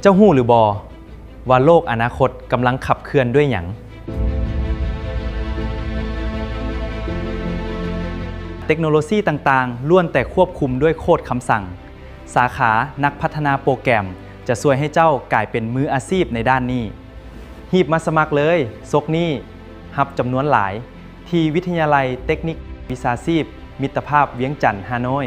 ເຈົ້າຮູ້ຫຼືບໍ່ວ່າໂລກອະນາຄົດກຳລັງຂັບເຄື່ອນດ້ວຍຫຍັງ? ເຕັກໂນໂລຊີຕ່າງໆລ້ວນແຕ່ຄວບຄຸມດ້ວຍໂຄດຄຳສັ່ງ. ສາຂານັກພັດທະນາໂປຣແກຣມຈະຊ່ວຍໃຫ້ເຈົ້າກາຍເປັນມືອາຊີບໃນດ້ານນີ້. ຮີບມາສະໝັກເລີຍ! ສົກນີ້ຮັບຈຳນວນຫຼາຍ ທີ່ວິທະຍາໄລເຕັກນິກວິຊາຊີບມິດຕະພາບວຽງຈັນ ຮ່າໂນ້ຍ.